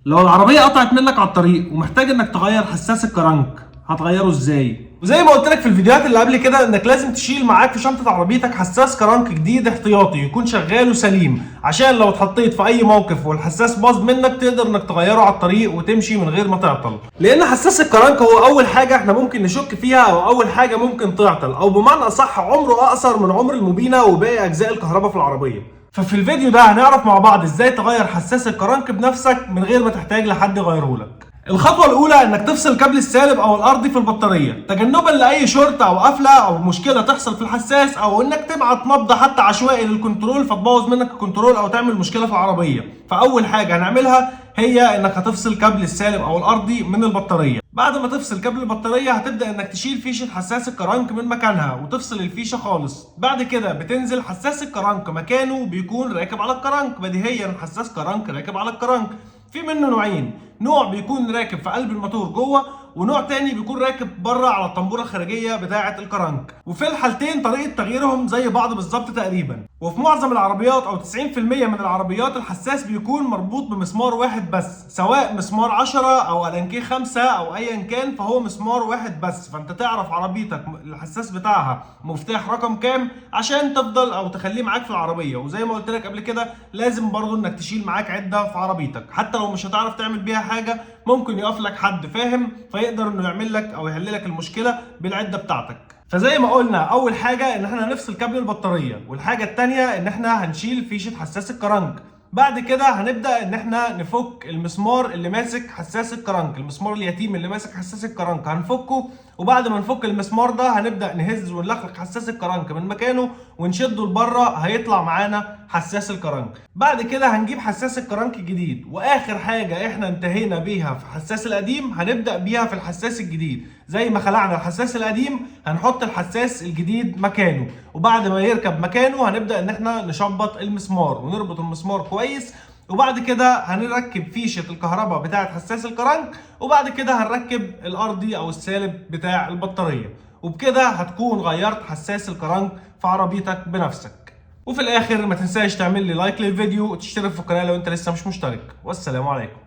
لو العربية قطعت منك على الطريق ومحتاج انك تغير حساس الكرنك، هتغيره ازاي؟ وزي ما قلت لك في الفيديوهات اللي قبل كده انك لازم تشيل معاك في شنطة عربيتك حساس كرنك جديد احتياطي يكون شغال وسليم، عشان لو اتحطيت في اي موقف والحساس باظ منك تقدر انك تغيره على الطريق وتمشي من غير ما تعطل. لان حساس الكرنك هو اول حاجة احنا ممكن نشك فيها او اول حاجة ممكن تعطل، او بمعنى اصح عمره اقصر من عمر الموبينة وباقي اجزاء الكهرباء في العربية. ففي الفيديو ده هنعرف مع بعض ازاي تغير حساس الكرنك بنفسك من غير ما تحتاج لحد يغيره لك. الخطوة الأولى إنك تفصل كابل السالب أو الأرضي في البطارية، تجنبا لأي شورت أو قفلة أو مشكلة تحصل في الحساس، أو إنك تبعت نبضة حتى عشوائي للكنترول فتبوظ منك الكنترول أو تعمل مشكلة في العربية. فأول حاجة هنعملها هي إنك هتفصل كابل السالب أو الأرضي من البطارية. بعد ما تفصل كابل البطارية هتبدأ إنك تشيل فيشة حساس الكرنك من مكانها وتفصل الفيشة خالص. بعد كده بتنزل حساس الكرنك مكانه بيكون راكب على الكرنك، بديهيا حساس كرنك راكب على الكرنك. في منه نوعين، نوع بيكون راكب في قلب الموتور جوه، ونوع تاني بيكون راكب بره على الطنبوره الخارجية بتاعه الكرنك. وفي الحالتين طريقه تغييرهم زي بعض بالظبط تقريبا. وفي معظم العربيات او 90% من العربيات الحساس بيكون مربوط بمسمار واحد بس، سواء مسمار 10 او الانكيه 5 او ايا كان، فهو مسمار واحد بس. فانت تعرف عربيتك الحساس بتاعها مفتاح رقم كام عشان تفضل او تخليه معاك في العربية. وزي ما قلت لك قبل كده لازم برضو انك تشيل معاك عده في عربيتك، حتى لو مش هتعرف تعمل بيها حاجة ممكن يقف لك حد فاهم فيقدر انه يعمل لك او يحل لك المشكلة بالعده بتاعتك. فزي ما قلنا اول حاجة ان احنا هنفصل كابل البطارية، والحاجة الثانية ان احنا هنشيل فيشه حساس الكرنك. بعد كده هنبدا ان احنا نفك المسمار اللي ماسك حساس الكرنك، المسمار اليتيم اللي ماسك حساس الكرنك هنفكه. وبعد ما نفك المسمار ده هنبدا نهز ونلخلخ حساس الكرنك من مكانه ونشده لبره، هيطلع معانا حساس الكرنك. بعد كده هنجيب حساس الكرنك الجديد، واخر حاجة احنا انتهينا بيها في الحساس القديم هنبدا بيها في الحساس الجديد. زي ما خلعنا الحساس القديم هنحط الحساس الجديد مكانه، وبعد ما يركب مكانه هنبدا ان احنا نشبط المسمار ونربط المسمار كويس. وبعد كده هنركب فيشة الكهرباء بتاعة حساس الكرنك، وبعد كده هنركب الارضي او السالب بتاع البطارية. وبكده هتكون غيرت حساس الكرنك في عربيتك بنفسك. وفي الاخر ما تنساش تعمل لي like للفيديو وتشترك في القناة لو انت لسه مش مشترك. والسلام عليكم.